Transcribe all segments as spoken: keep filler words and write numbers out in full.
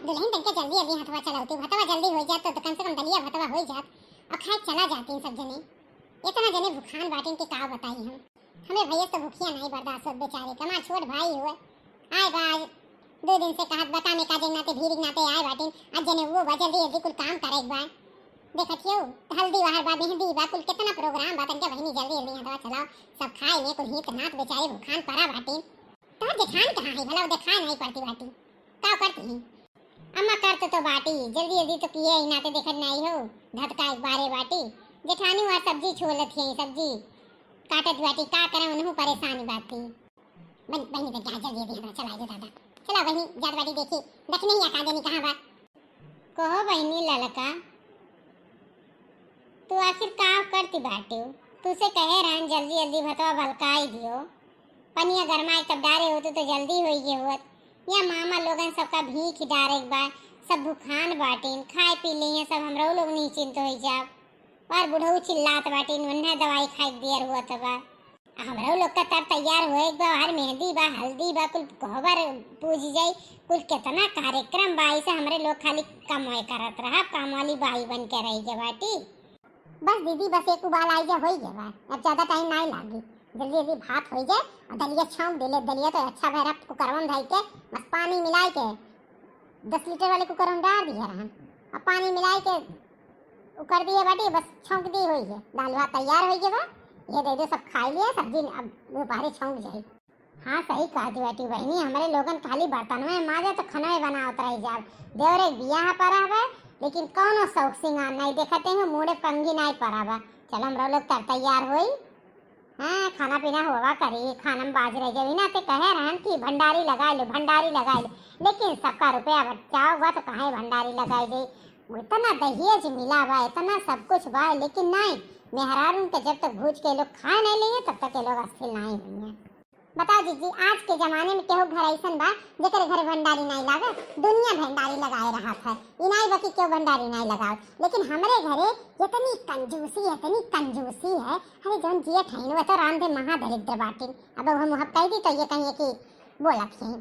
दुलहिन तनके जल्दी जल्दी हथवा चलउती, भतवा जल्दी होइ जात तो, तो कम से कम दलिया भतवा होइ जात और खाए चला जातीन सब जने। इतना जने भुखान बाटिन कि का बताई हम। हमरे भैया से तो भुखिया नाहीं बर्दाश्त होत बेचारे, कमा छोट भाई हुए। आए बा आज दो दिन से कहत बा, कामे काजे के नाते, भीड़ के नाते आए बाटिन। आज जने वो बा, जल्दी जल्दी कुल काम करे के बा। देखत हियो, हल्दी बाहर बा, मेहंदी बा, कुल कितना प्रोग्राम बा, तनके बहिनी जल्दी जल्दी हथवा चलाओ, सब खाए ले, कुल हित नात बेचारे भुखान परा बाटिन। तोहर जेठान कहाँ है भला, वो देखाए नाहीं पड़ती बाटी, का करती है? अम्मा करत तो बाटी, जल्दी जल्दी तो किए ही नाते देखत नाहीं हो, धतका एक बारे बाटी। जेठानी वहाँ सब्जी छोलत है, सब्जी काटत बाटी, का करे उनहू परेशान बाटी। बन-, बहिनी तनके जल्दी जल्दी हथवा चलाए दे दादा। चला बहिनी, जात बाटी देखी, दखिनहिया का जनी कहाँ बा। कहो बहिनी ललका, तू आखिर का करती बाटिउ? तुसे कहे रहन जल्दी जल्दी भतवा भलकाई दियो, पनिया गरमाए तब डारे होतू तो जल्दी होई गे होत। या मामा लोगन सबका भीख डारे के बा, सब भुखान बाटिन, खाए पी लेइहें सब, हमरहू लोग निश्चिंत होई जाब। और बुढ़ऊ चिल्लात बाटिन, उन्हें दवाई खाए के देर होत बा। हमरो लोग का तर तैयार होए के बा, हर मेहंदी बा, हल्दी बा, कुल कोहबर पूज जाई, कुल केतना कार्यक्रम बा, ऐसे हमरे लोग खाली कमाए करत रहा, काम वाली बाई बन के रह गए बाटी। बस दीदी, बस एक उबाल आई जा, होई गए बा, अब ज्यादा टाइम नाहीं लागी, जल्दी जल्दी भात होई जाए और दलिया छौंक दे ले, दलिया तो अच्छा भैरा कुकरवा में धई के बस पानी मिलाई के दस लीटर वाले कुकर में डाल दिए रहन, अब पानी मिलाई के उ कर दिए बाटी, बस छौंक दी हुई है, दाल भात तैयार होई गए बा, ये दे दो सब खाई लिए, सब्जी अब दोपहरे छौंक जाई। हाँ सही कहती बाटी बहिनी, हमरे लोगन खाली बर्तन में माजे तो खनवे बनावत रह जाब। देवरे के बियाह परा बा, लेकिन कौनो शौक सिंगार नाहीं देखते हैं, मूड़े पंगी नाहीं परा बा। चलो हमरो लोग तर तैयार होई। हाँ, खाना पीना होवा करी, खाना में बाज रह जावी ना, ते कहे रहन कि भंडारी लगाए ले, भंडारी लगाए ले, लेकिन सबका रुपया बचाओ बा तो काहे भंडारी लगाए दे। इतना दहेज मिला बा, इतना सब कुछ बा, लेकिन नाहीं, मेहरारून के जब तक भूज के लोग खाए नाहीं लेइहें, तब तक ये लोग अस्थिर नाहीं होइहें। बताओ जीजी, आज के जमाने में केहू घर ऐसन बा जेकरे घरे भंडारी नाहीं लागे? दुनिया भंडारी लगाए रहत है, ई नाहीं बा कि केहू भंडारी नाहीं लगावे, लेकिन हमरे घरे इतनी कंजूसी, इतनी कंजूसी है। अरे जौन जिए ठाइन वो तो रांधे महादरिद्र बाटिन। अब हम वहाँ कह दी तो ये कहिए कि बोलत हैं।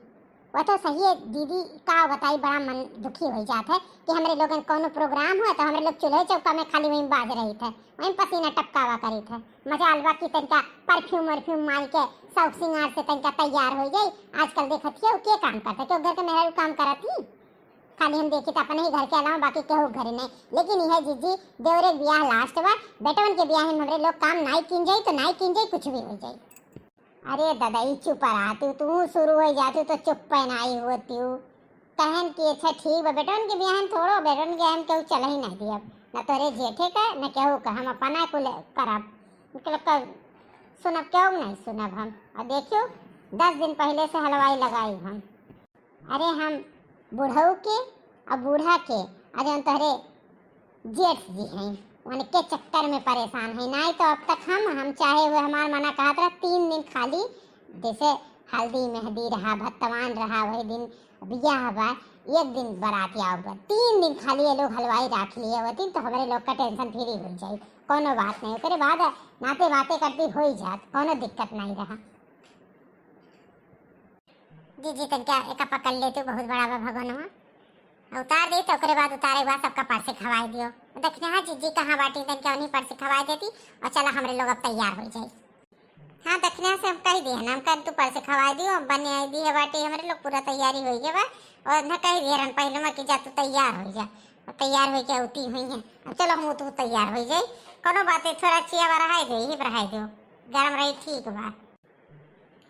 वो तो सही है दीदी, का बताई, बड़ा मन दुखी हो जात है कि हमरे लोगन कौनो प्रोग्राम हो तो हमरे लोग चूल्हे चौका में खाली वहीं बाज रही थे, वहीं पसीना टपकावा करी थे। मजाल बा कि तनका परफ्यूम वरफ्यूम मार के शौक सिंगार से तनका तैयार हो जाई। आजकल देखत हियो के काम करता, केहू घर के मेहरारू काम करत ही? खाली हम देखी तो अपने ही घर के अलावा बाकी केहू घर नहीं। लेकिन यह जीजी, देवरे के बियाह लास्ट बा, बेटवन के बियाह में हमरे लोग काम नाई कीन जाई तो नाई कीन जाई, कुछ भी हो जाई। अरे दादा, ई चुप रहती, तू शुरू हो जाती तो चुप पे नाई होती। कहन कि अच्छा ठीक बा, बेटवन के बियाह में थोड़ो, बेटवन के हम केहू चल ही नहीं दियब, न तोरे जेठे का न केहू का, हम अपना कुल करब, मतलब कर सुनब, केहू नहीं सुनब हम। और देखियो, दस दिन पहले से हलवाई लगाई हम। अरे हम बुढ़ऊ के और बूढ़ा के और जौन तोहरे जेठ जी हैं, उनके चक्कर में परेशान है। नाहीं तो अब तक हम, हम चाहे हुए हमार मना कहत रहा, तीन दिन खाली, जैसे हल्दी मेहंदी रहा, भत्तवान रहा, वही दिन बियाह बा, एक दिन बारात आओ बा, तीन दिन खाली ये लोग हलवाई राख लिए होती तो हमरे लोग का टेंशन फ्री हो जाई, कौनो बात नहीं। ओकरे बाद नाते बातें करती हो ही जात, कौनो दिक्कत नहीं रहा। जीजी तनका एका पकड़ लेती, बहुत बड़ा बा भगवानवा। उतार दे तो ओकरे बाद उतारे के बाद सबका परसे खवाए दियो। देखने हाँ जीजी कहाँ बाटी, तनका उन्हीं परसे खवाए देती और चला हमरे लोग अब तैयार हो जाई। हाँ दखिना से हम कह दिए ना, हम कह तू परसे खवाए दियो, बने आई दी है बाटी, हमरे लोग पूरा तैयारी हो गई बा। और ना कह दिए रहन पहले में कि जा तू तैयार हो जा, और तैयार हो के उती हुई है। अब चलो हम तू तैयार हो जाई, कोनो बात है, थोड़ा चिया बा रहाई दे, ही रहाई दो, गरम रही ठीक बा।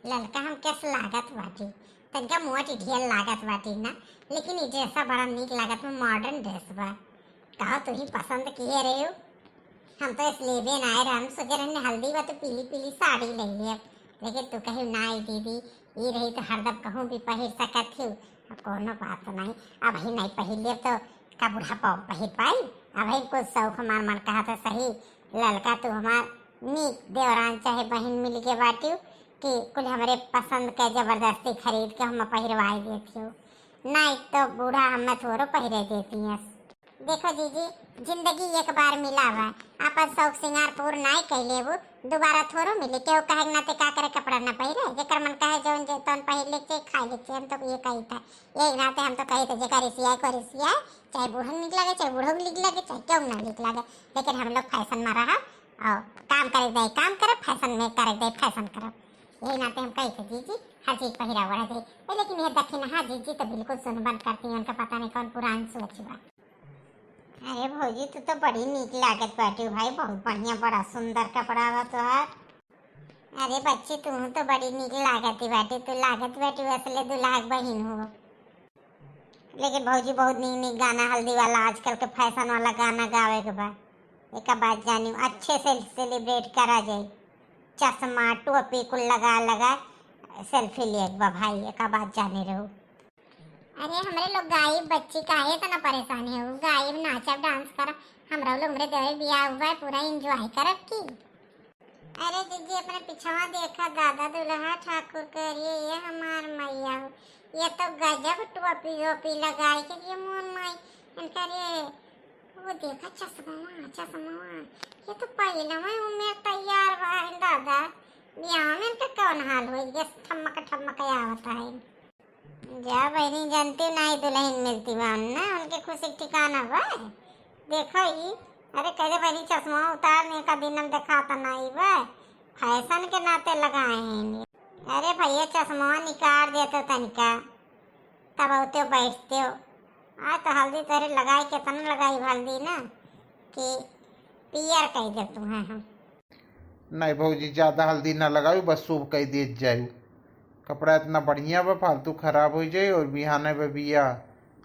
ललका हम कैसे लागत बाटी? तनका मोटी ढेर लागत बाटी ना, लेकिन ई ड्रेस बड़ा नीक लागत बा, मॉडर्न ड्रेस बा। कहो तू ही पसंद किए रहे हो? हम तो इस लेबे ना आए रहन, सोचे रहने हल्दी बा तो पीली पीली साड़ी ले लेब, लेकिन तू कही ना आई दीदी, ई रही तो हरदम कहूँ भी पहिर सकत ही। अब कोनो बात नहीं, अब ही नहीं पहिर लेब तो का बुढ़ापा में पहिर पाई? अब ही कुछ शौक हमार मन कहा था सही, ललका तू हमार नीक देवरान चाहे बहिन मिल के बाटियो कि कुल हमरे पसंद के जबरदस्ती खरीद के हम पहिरवाई देती हो, नहीं तो बूढ़ा हमें थोड़ो पहिरे देती है। देखो जीजी, जिंदगी एक बार मिला बा, आपन शौक सिंगार पूर नाई कई लेबू दोबारा थोड़ो मिली। केहू कहे के नाते का करे, कपड़ा ना पहिरे, जेकर मन कहे जौन जे तौन पहिर ले के, खाए ले के, हम तो ये कही था। यही नाते हम तो कही थे, जेकर रिसियाए को रिसियाए, चाहे बूढ़ा नीक लगे, चाहे बूढ़ो नीक लगे, चाहे केहू ना नीक लगे, लेकिन हम लोग फैशन में रहा और काम करे दे काम करब, फैशन में करे दे फैशन करब। यही नाते हम कही थे जीजी, हर चीज पहिरा ओढ़ा जाई। ए, लेकिन ये दक्षिणहा जीजी तो बिल्कुल सुन बंद करती हैं, उनका पता नहीं कौन पुरान सोच बा। अरे भौजी, तू तो बड़ी नीक लागत बाटी भाई, बहुत बढ़िया, बड़ा सुंदर कपड़ा बा तोहार। अरे बच्ची, तू तो बड़ी नीक लागत बाटी, तू लागत बाटी असले दुल्हा के बहिन हो। लेकिन भौजी, बहुत नीक नीक गाना हल्दी वाला, आजकल के फैशन वाला गाना गावे के बा। एका बात जानी, अच्छे से सेलिब्रेट करा जाए। चश्मा टोपी कुल लगा लगा सेल्फी लिए के बा भाई, एका बात जाने रहो। अरे हमरे लोग गायब बच्ची, काहे इतना परेशान है? वो गायब, नाचब, डांस करब, हमरा लोग, हमरे देवरे बियाह हुआ है, पूरा एंजॉय करब की। अरे जीजी, अपने पिछवा देखा, दादा दुल्हा ठाकुर के, अरे ये हमार मैया हो, ये तो गजब टोपी वोपी लगाई के, ये मोर माई, इनका रे, वो देखा चश्मा, चश्मा, ये तो पहले में उम्र तैयार बा दादा, बियाह में इनका कौन हाल हो, ये ठमक ठमक आवत है। जा बहिनी, जनती नाही दुलहिन मिलती बा ना, उनके खुशी के ठिकाना बा। देखो ई, अरे कहे बहिनी, चश्मा उतार ने का दिन हम देखाता नाही बा, फैशन के नाते लगाए हैं। अरे भैया, चश्मा निकाल देते तनिका, तब औते बैठते हो। आज तो हल्दी तोहरे लगाई, कितना लगाई हल्दी ना, कि पियर कह दे तुम्हें हम। नहीं भौजी, ज्यादा हल्दी ना लगायू, बस शुभ कह दिए जायू। कपड़ा इतना बढ़िया बा, फालतू खराब हो जाए और बिहाने बा बियाह,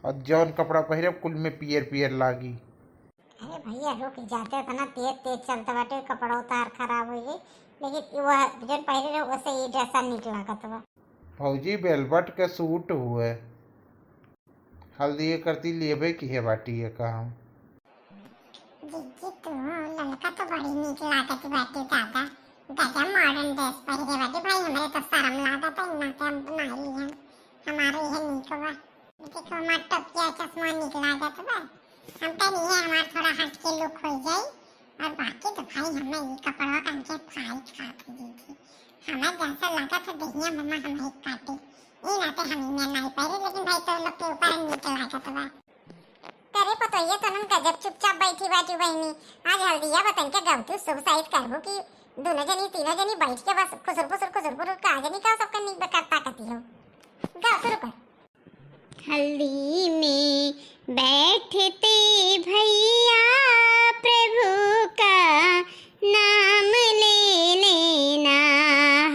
और जौन कपड़ा पहिरब कुल में पियर पियर लागी। अरे भैया रुक जाते, इतना तेज तेज चलत बाटे, कपड़ा उतार खराब हो जाए, लेकिन वह जौन पहिरे रहे ओसे ये ड्रेस नीक लागत बा। भौजी, वेलवेट के सूट हुए, हल्दी ये करती लेबे की है बाटी ये का हम। जीजी, तू ललका तो बड़ी नीक लागत बाटे दादा, गजब मॉडर्न ड्रेस पहिरे बाटे भाई, हमरे तो शर्म लागत है, ना के हम बना ली हम, हमारे ये नीक बा। देखो हमार टोपिया चश्मा नीक लागत बा, हम कह रही है हमार थोड़ा हट के लुक हो जाई, और बाकी तो भाई हमें ये कपड़ा कान के फाड़ खा दीजिए। हमें जैसा लागत है दहिया मम्मा हम ही काटे, ई नाते हम इन्हें नहीं पहरे, लेकिन भाई तो लोग के ऊपर नीक लागत बा। करे पतोहिए तो नन गजब चुपचाप बैठी बाटी बहिनी। आज हल्दिया बतन के गवतू शुभ साइत करबू कि दोनों जनी तीनों जनी बैठ के बस खुसुर फुसुर खुसुर फुसुर का जनी का सबका नीक करता कती हो। गाओ शुरू कर। हल्दी में बैठते भैया प्रभु का नाम ले लेना।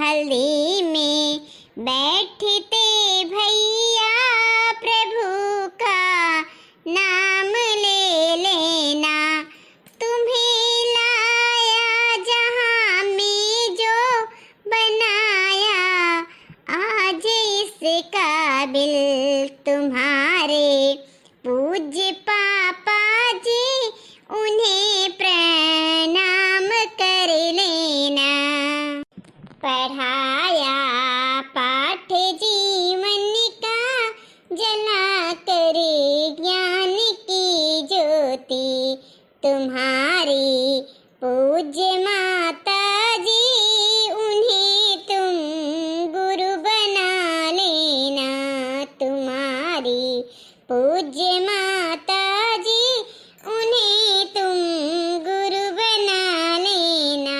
हल्दी में बैठते भैया प्रभु का नाम ले लेना। तुम्हें लाया जहाँ में जो बनाया, आज इस काबिल तुम्हारे पूज्य पापा जी, उन्हें प्रणाम कर लेना। पढ़ाया पाठ जीवन का, जला कर ज्ञान की ज्योति तुम्हारी पूज्य माता जी, उन्हें तुम गुरु बना लेना। तुम्हारी पूज्य माता जी, उन्हें तुम गुरु बना लेना।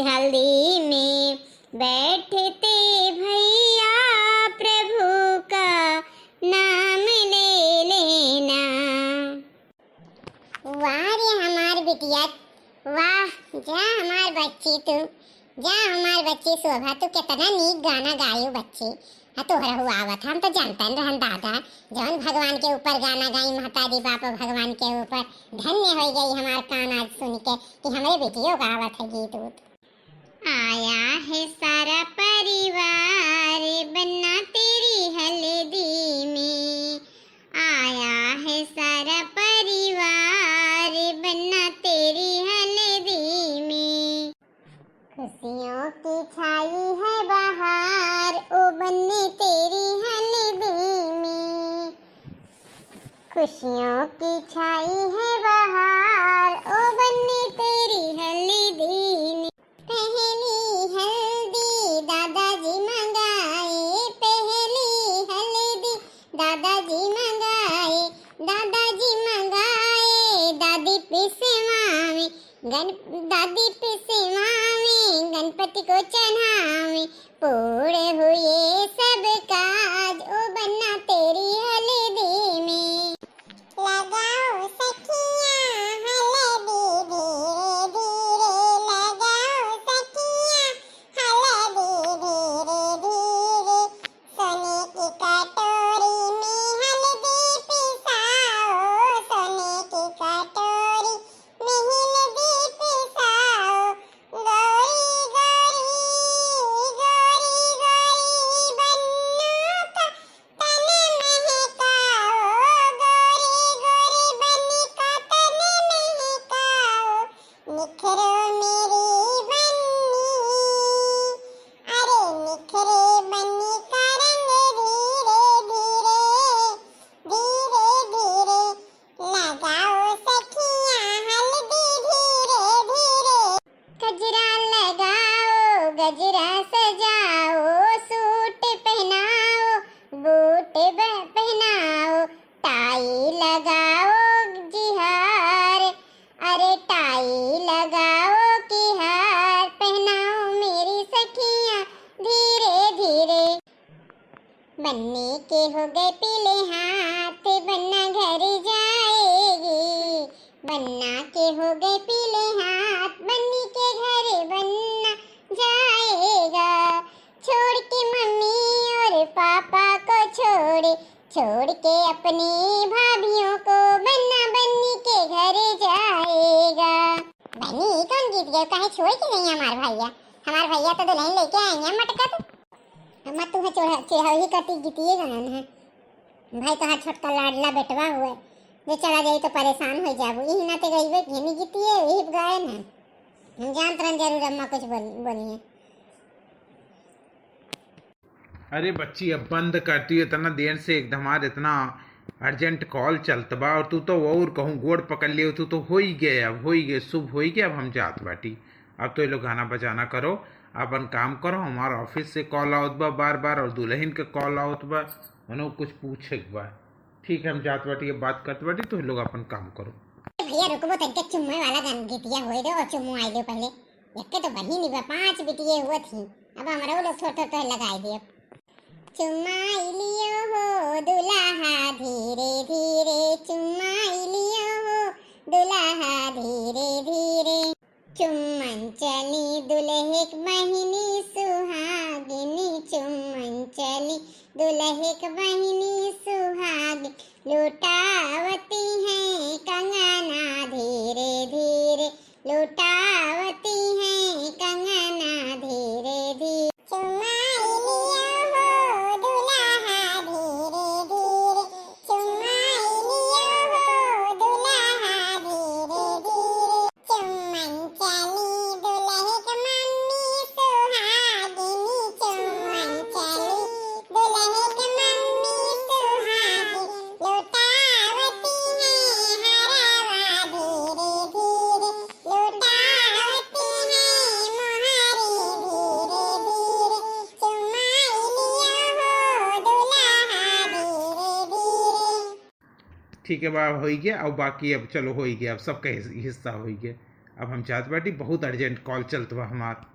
हल्दी में बैठते भैया प्रभु का नाम ले लेना। वाह रे हमार बिटिया, वाह। जा हमार बच्ची तू, जा हमार बच्ची शोभा, तू कितना नीक गाना गायू बच्ची। हाँ, तोहरा हुआ आवत, हम तो जानतन रहन दादा, जौन भगवान के ऊपर गाना गाई, महतारी बाप भगवान के ऊपर। धन्य हो गई हमार कान आज सुन के कि हमरे बिटियो का आवत है गीत उत। आया है सारा परिवार बन्ना तेरी हल्दी में, आया है सारा परिवार बन्ना तेरी हल्दी में। खुशियों की छाई है बहार ओ बन्ने तेरी हल्दी में। खुशियों की छाई है बहार ओ बन्ने तेरी हल्दी में। गण-, दादी पिसवावे, गणपति को चढ़ावे, पूर्ण हुए सब काज, ओ बन्ना तेरी हल्दी में। लगाओ सखियाँ हल्दी धीरे धीरे, लगाओ सखियाँ हल्दी धीरे धीरे, सोने की कटोरी में हल्दी पिसाओ, सोने की कटोरी में हल्दी पिसाओ, गोरी गोरी, गोरी गोरी बन्ना का तन महकाओ, गोरी गोरी बन्नी का तन महकाओ, निखरो मेरी बन्नी, अरे निखरे बन्नी का रंग धीरे धीरे, धीरे धीरे, लगाओ सखियाँ हल्दी धीरे धीरे। गजरा लगाओ, गजरा सजाओ, सूट पहनाओ, बूट ब-, पहनाओ, टाई लगाओ जी हार, अरे टाई लगाओ कि हार पहनाओ मेरी सखियाँ धीरे धीरे। बन्नी के हो गए पीले हाथ, बन्ना घर जाएगी। बन्ना के हो गए पीले हाथ, बन्नी के घर बन्ना जाएगा। छोड़ के मम्मी और पापा को छोड़े, छोड़ के अपने भाभियों को, बन्ना बन्नी के घर जाएगा। बन्नी, ई कौन गीत गए? काहे छोड़ के गई हमार भैया? हमार भैया तो दुल्हन लेके आई हैं मटकत। अम्मा, तुहे चढ़ा-, चढ़ावही कती गीतिए गायन है। भाई, तोहार छोटका लाडला बेटवा हुए, जे चला जाई तो परेशान हो जाबू। यही नाते गईबे कि नहीं गीतिए, यही गायन है। हम जानत रहन जरूर अम्मा कुछ बोल-, बोली है। अरे बच्ची, अब बंद करती हो, इतना देर से एकदम हमार इतना urgent call चलत बा, और तू तो और कहूँ गोड़ पकड़ लियो, तू तो होई गए, अब होई गए, शुभ होई गए, अब हम जात बाटी। अब तो ये लोग गाना बजाना करो, अपन काम करो, हमार office से call आवत बा बार बार, और दुल्हन के call आवत बा, उन्हों कुछ पूछे के बा। ठीक है, हम जात बाटी, अब बात करत बाटी, तो ये लोग अपन काम करो। ए भैया रुकबो, तनिके चुम्मे वाला गान गीतिया होए दो और चुम्मो आइले पहले। एक तो बहिनी बा, पाँच बिटिये हुआ थी, अब हमरो लोग थोड़ थोड़ तो लगाई दे। चुम्मा लियो हो दुल्हा धीरे धीरे, चुम्मा लियो हो दुल्हा धीरे धीरे। चुम्मन चली दुल्हे क बहिनी सुहागिनी, चुम्मन चली दुल्हे क बहिनी सुहागिनी। लुटावती हैं कंगना धीरे धीरे, लुटावती हैं कंगना धीरे धीरे। चुम्मा लियो हो दुल्हा धीरे धीरे, चुम्मा लियो हो दुल्हा धीरे धीरे। चुम्मन चली दुल्हे क मम्मी सुहागिनी, चुम्मन चली दुल्हे क मम्मी सुहागिनी। लुटावती हैं हरवा धीरे धीरे, लुटावती हैं मोहरी धीरे धीरे। चुम्मा लियो हो दुल्हा धीरे धीरे। ठीक है बा, होई गया। अब बाकी अब चलो होई गया, अब सबका हिस-, हिस्सा होई गया। अब हम जात बाटी, बहुत urgent call चलत बा हमार।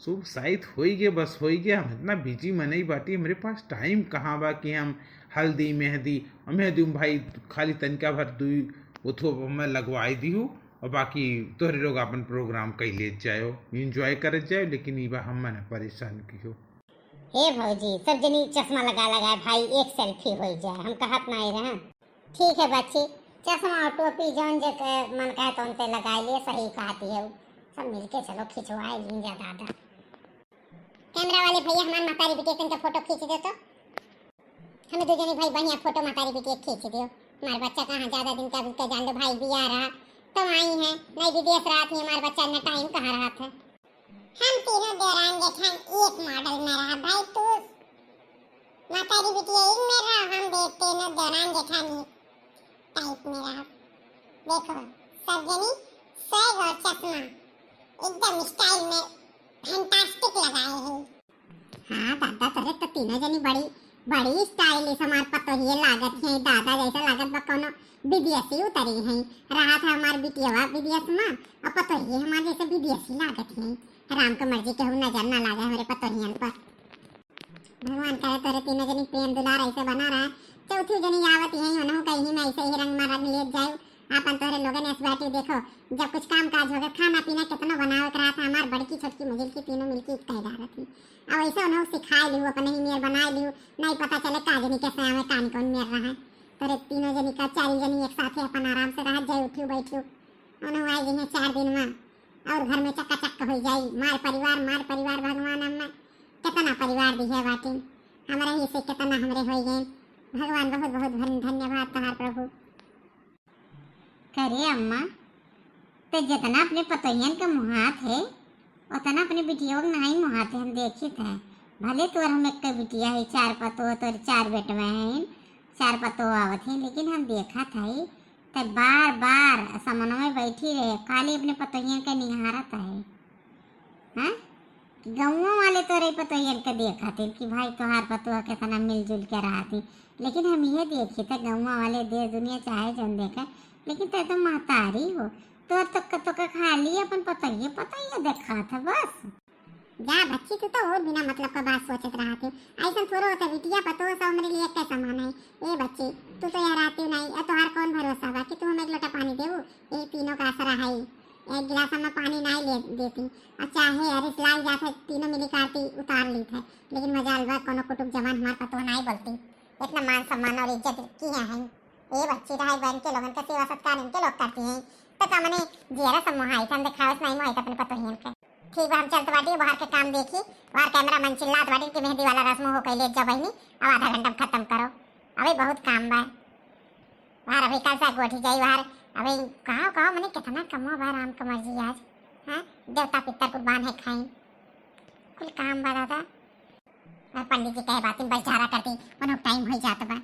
शुभ शायद होई गए, बस होई गए। हम इतना busy मनई बाटी, हमरे पास time कहाँ बा कि हम हल्दी मेहंदी, और मेहंदी में भाई खाली तनिका भर दुई ओथो में लगवाई दिहू, और बाकी तोहरे लोग अपन program कइ लेत जायो, enjoy करत जायो, लेकिन ई बा हम मने परेशान किहो। हे भौजी, सब जनी चश्मा लगा लगाए भाई, एक selfie होई जाए, हम कहत नाई रहे। ठीक है बच्ची, चश्मा और टोपी जौन जे के मन कहे तौन ते लगाए लिए, सही कहती है। सब मिलके चलो खिंचवाए लीन जा दादा। Camera वाले भैया हमार महतारी बिटिया के फोटो खींच दे तो। हमें दो जनी भाई बढ़िया फोटो महतारी बिटिया खींच दियो। हमार बच्चा कहाँ ज्यादा दिन का रुके जान दो भाई, बियाह रहा तो आई है, नहीं विदेश रहा थी, हमार बच्चा इतना time कहाँ रहा था। हम तीनों देवरान जेठान एक model में रहा भाई, तू महतारी बिटिया एक में रहा, हम दे तीनों देवरान जेठान एक type में रहा। देखो सब जनी swag और चश्मा एकदम style में fantastic लगाए हैं। हाँ दादा, तोरे तो तीनों जनी बड़ी बड़ी स्टाइलिश हमार पतोहिए लागत है दादा, जैसे लागत बा कौनो विदेशी उतरी है। रहा था हमार बिटियावा विदेश में, और पतोहिए हमार जैसे विदेशी लागत है। राम के मर्जी केहू नजर ना लागे हमरे पतोहियन पर। भगवान करे तोरे तीनों जनी प्रेम दुलार ऐसे बना रहे। चौथी जनी आवत यही उन्हों कहीं में ऐसे ही रंग में रंग ले जाए। आपन तोरे लोगन ऐसे बैठी देखो, जब कुछ काम काज होगे, खाना पीना कितना बनावे के रहा था, हमार बड़की छोटकी मझिलकी तीनों मिलके एक कह डालत ही। अब ऐसे उन्हों सिखाए लियो, अपने ही मेर बनाए लियो, नहीं पता चले का जनी कैसे आवे, कान कौन मेर रहा है। तोरे तीनों जनी का चारी जनी एक साथे अपन आराम से रह जाए, उठियो बैठियो। उन्हों आए गई हैं चार दिन में, और घर में चकाचक हो जाई। मार परिवार, मार परिवार, भगवान अम्मा कितना परिवार दी है बाटिन। हमरा ही से कितना हमरे हो गए। भगवान बहुत बहुत धन-, धन्यवाद तोहार प्रभु। करे अम्मा, ते जितना अपने पतोहियन के मुहात है, उतना अपने बिटियों के नहीं मुहात है, हम देखित है। भले तोर हम एक बिटिया है, चार पतोह, तोर चार बेटवा हैं, चार पतोह आवत हैं, लेकिन हम देखत है, ते बार बार समनवे बैठी रहे, खाली अपने पतोहियन के निहारत है। हाँ? गौवा वाले तोरे पतोहियन के देखत हैं कि भाई तोहार पतोह कितना मिलजुल के रहत हैं, लेकिन हम ये देखी थे गौवा वाले देश दुनिया चाहे जौन देखे, लेकिन ते तो महतारी हो, तोर तो, तो का खाली अपन पतोहिए पतोहिए देखत है बस। जा बच्ची, तू तो और बिना मतलब का बात सोचत रहत है। ऐसन थोड़ो होता बिटिया पतोह सब हमरे लिए एक समान है। ए बच्ची, तू तो यहाँ रहती नहीं, ए तोहार कौन भरोसा बा कि तू हम एक लोटा पानी देबू? यही तीनों का आसरा है। एक गिलास में पानी नहीं ले देती, और चाहे अरिस लाग जात है, तीनों मिली के आरती उतार लीत है, लेकिन मजाल बा कोनो कुटुम जवान हमार पतोह नहीं बोलती। इतना मान सम्मान और इज्जत की है, है। ए बच्ची, रहे बहन के लोगन का सेवा सत्कार इनके लोग करती हैं, तो का मने जियरा सब मोहाई थे, हम दिखावस नहीं मोहाई थे अपने पतोहियन के। ठीक बा, हम चलत बाटी, बाहर के काम देखी। बाहर कैमरा मैन चिल्लात बाटी कि मेहंदी वाला रस्म हो कैले जा बहिनी, अब आधा घंटा में खत्म करो, अभी बहुत काम बा। बाहर अभी कल से गोठी जाई बाहर, अभी कहाँ कहाँ मने कितना कमवा बा राम के मर्जी आज। हाँ, देवता पितर कुर्बान है खाई, कुल काम बा दादा। और पंडित जी कहे बातिन बस झारा कर दी, उन्हों टाइम हो जात बा।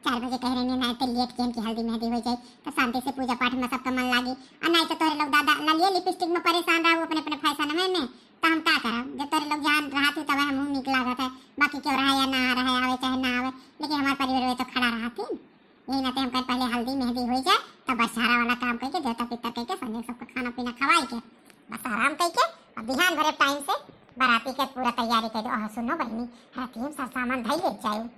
चार बजे कह रहे ना, तो लेट के इनकी हल्दी मेहंदी हो जाए, तो शांति से पूजा पाठ में सबका मन लागी। और नहीं तो तोरे लोग दादा ललिए लिपस्टिक में परेशान रहो अपने अपने फैशन में, में, तो हम का करब? जब तोरे लोग जान रहा थी तब हम निक लागत है, बाकी क्यों रहा या ना रहा, आवे चाहे ना आवे, लेकिन हमारे परिवार में तो खड़ा रहा थी। यही नाते हम कहे पहले हल्दी मेहंदी हो जाए, तब बस झारा वाला काम करके देवता पितर करके संजय सबका खाना पीना खवाई के बस आराम करके, और बिहान भरे टाइम से बाराती के पूरा तैयारी कर दो। और सुनो बहिनी, राती हम सब सामान धई ले जाए।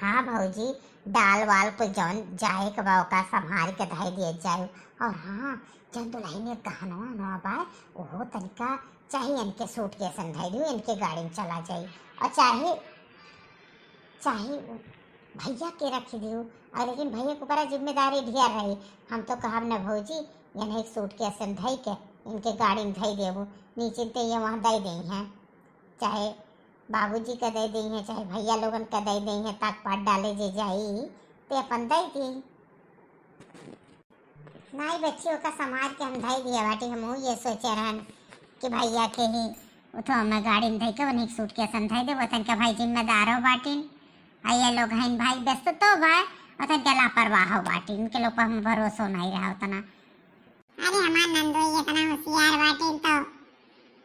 हाँ भौजी, दाल वाल कुल जौन जाए के बा ओका संभाल के धई दिए जाए। और हाँ, जौन दुल्हन के गहनवा उहनवा बा, ओहो तनिका चाहे इनके सूटकेस में धई दियो, इनके गाड़ी में चला जाई। और चाहे, चाहे भैया के रख दियो, और लेकिन भैया के ऊपर जिम्मेदारी ढेर रही। हम तो कहब न भौजी, इन्हें एक सूटकेस में धई के इनके गाड़ी में धई देबो, नीचे ते ये वहाँ दे देई हैं, चाहे बाबूजी का दे देई हैं, चाहे भैया लोगन का दे देई हैं, ताक पाट डाले जे जाई, ते अपन दे दी। नाई बच्ची, ओका संभाल के हम धई दिया बाटी। हमहू ये सोचे रहन कि भैया के ही उठो हमें गाड़ी में धई के उन्हीं सूटकेस में धई देबो, तनका भाई जिम्मेदार हो बाटिन, आ ये लोग हैं भाई व्यस्त तो भाई, और तनका लापरवाह हो बाटिन, इनके लोग पर हम भरोसो नहीं रहा उतना। अरे हमार नंदोई इतना होशियार बाटिन तो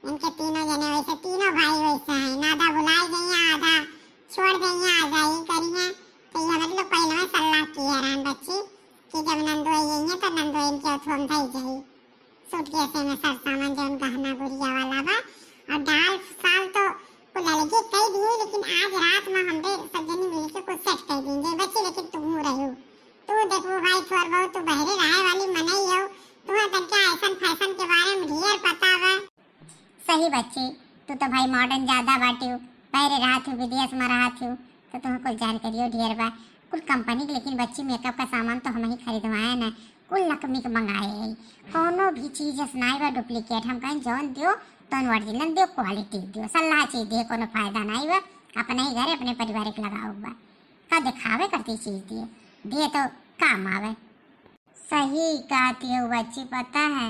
इनके तीनों जने वैसे, तीनों भाई वैसे हैं, ना आधा भुलाई गई हैं, आधा छोड़ गई हैं, आधा ही करी हैं। तो ये हमारे लोग पहले में सलाह किए रहन बच्ची कि जब नंदोई आई हैं तो नंदोई इनके उठो में धई जाई। सूटकेस में सर सामान जौन गहना गुरिया वाला बा, और डाल साल तो वो लड़के कई दिए, लेकिन आज रात में हमरे सब जनी मिल के कुछ सेट कर देंगे बच्ची, लेकिन तू रहो, तू देखबो भाई, थोर बहुत तू बहरे रहे वाली मनई हो, तुम्हें तनका ऐसन फैशन के बारे में ढेर पता बा। सही बच्ची, तू तो भाई मॉडर्न ज्यादा बाटियो, बहरे रहत हो, विदेश में रहत हो, तो तुम्हें कुल जानकारियो ढेर बा। कुल कंपनी के, लेकिन बच्ची मेकअप का सामान तो हम ही खरीदवाए ना, कुल लकमी के मंगाए है। कोनो भी चीज ऐस नाई बा डुप्लीकेट, हम कहें जौन दियो तौन ओरिजिनल दियो, क्वालिटी दियो, सलाह चीज दिए कोनो फायदा नाई बा। अपने ही घरे अपने पारिवारिक लगाओ बा, का दिखावे करती चीज दिए, दिए तो काम आवे। सही कहती हो बच्ची, पता है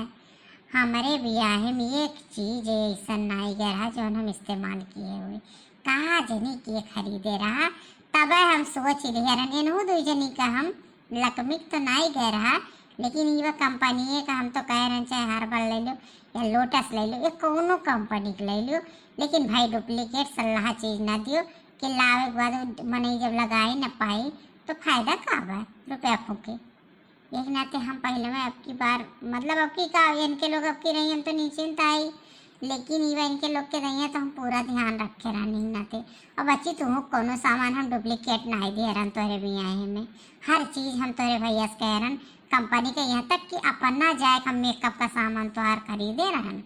हमरे बियाहे में एक चीज ऐसन नाई गए रहा जौन हम इस्तेमाल किए हुए, कहा जनी के खरीदे रहा। तबे हम सोच लिया रहन इनहू दू जनी का हम लकमिक तो नाई गए रहा, लेकिन ये कंपनी का हम तो कह रहन चाहे हर्बल ले लो या लोटस ले लो या कोनो कंपनी के ले लो, लेकिन भाई डुप्लीकेट सलाह चीज ना दियो, कि लावे के बाद उ मनई जब लगाई न पाई तो फायदा का बा रुपया फूके। एक नाते हम पहले में अब की बार, मतलब अब की का, इनके लोग अब की रही, हम तो नीचे न आई, लेकिन इवा इनके लोग के रही तो हम पूरा ध्यान रखे रहनी नाते। अब बच्ची तू कोनो सामान हम डुप्लीकेट नहीं दे रहन तोहरे बियाहे में, हर चीज हम तोहरे भैया से कह रहन, कंपनी के, यहाँ तक कि अपना जाए हम मेकअप का सामान तोहार खरीदे रहन।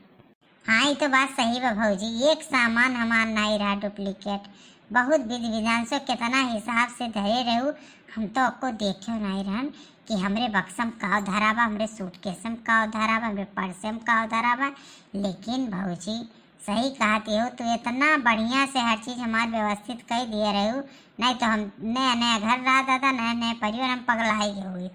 हाँ, ई तो बात सही बा भौजी, एक सामान हमार नाई रहा डुप्लीकेट, बहुत विधि विधान से कितना हिसाब से धरे रहू, हम तो आपको देखे नाई रहन कि हमरे बक्सम का धरा बा, हमरे सूटकेसम का धरा बा, हमरे पर्सम का धरा बा। लेकिन भौजी सही कहती हो, तू इतना बढ़िया से हर चीज हमार व्यवस्थित कर दिए रहू, नहीं तो हम नया नया घर रहा दादा, नया नया परिवार, हम पगलाई गए हुई।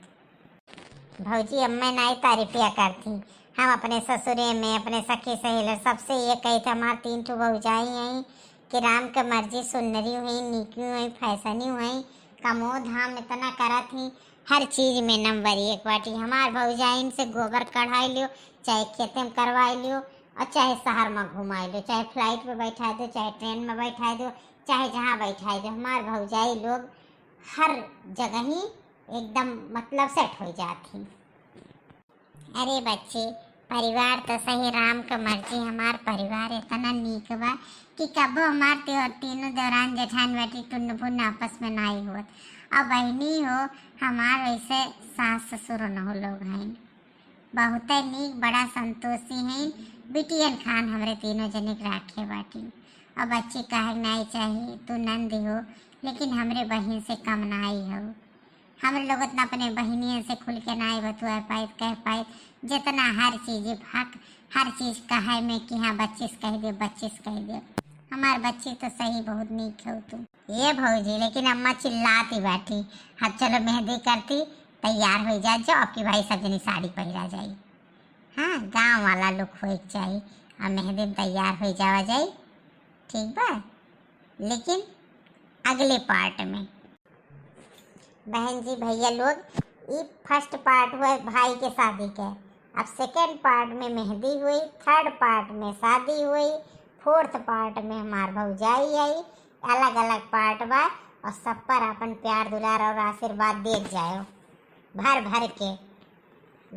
भौजी, अब मैं नाई तारीफिया करती। हम अपने ससुरे में, अपने सखी सहेलर सबसे ये कही थे, हमार तीन ठो भौजाई हैं कि राम के मर्जी सुन्नरी हुई, नीकी हुई, फैसनी हुई, कमो धाम इतना करत ही, हर चीज में नंबर एक बाटी। हमार भौजाइन से गोबर कढ़ाई लियो, चाहे खेते में करवाई लियो, और चाहे शहर में घुमाई लियो, चाहे फ्लाइट में बैठा दो, चाहे ट्रेन में बैठा दो, चाहे जहाँ बैठा दो, हमार भौजाई लोग हर जगह ही एकदम मतलब सेट हो जात ही। अरे बच्चे, परिवार तो सही, राम के मर्जी, हमार परिवार इतना नीक बा कि कबो हमार त्यो-, तीनों देवरान जेठान बेटी टुन्न फुन्न आपस में नाई होत। अब बहनी हो, हमार वैसे सास ससुर न हो लोग हैं, बहुते नीक, बड़ा संतोषी हैं। बिटियन खान हमरे तीनों जने के राखे बाटी। अब बच्ची कहे नाई चाही, तू नंद हो, लेकिन हमरे बहिन से कम नाई हो। हमरे लोग इतना अपने बहिनियन से खुल के नाई बतुआ पाइत, कह पाइत, जितना हर चीज हक, हर चीज कहे में कि हाँ बच्चिस कह दे, बच्चिस कह दे। हमार बच्ची तो सही बहुत नीक हो तू। ये भौजी, लेकिन अम्मा चिल्लाती बैठी, हाँ चलो मेहंदी करती, तैयार हो जा, जो आपकी भाई सब जनी साड़ी पहिरा जाई। हाँ, गाँव वाला लुक होए के चाही, और मेहंदी में तैयार हो जावा जाई, ठीक बा? लेकिन अगले पार्ट में। बहन जी, भैया लोग, ई फर्स्ट पार्ट हुआ भाई के शादी के। अब सेकंड पार्ट में मेहंदी हुई, थर्ड पार्ट में शादी हुई, फोर्थ पार्ट में हमार भौजाई आई। अलग अलग पार्ट बा, और सब पर अपन प्यार दुलार और आशीर्वाद देत जाओ भर भर के।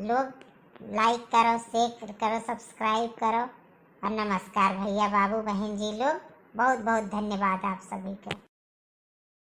लोग लाइक करो, शेयर करो, सब्सक्राइब करो। और नमस्कार भैया, बाबू, बहन जी लोग, बहुत बहुत धन्यवाद आप सभी को।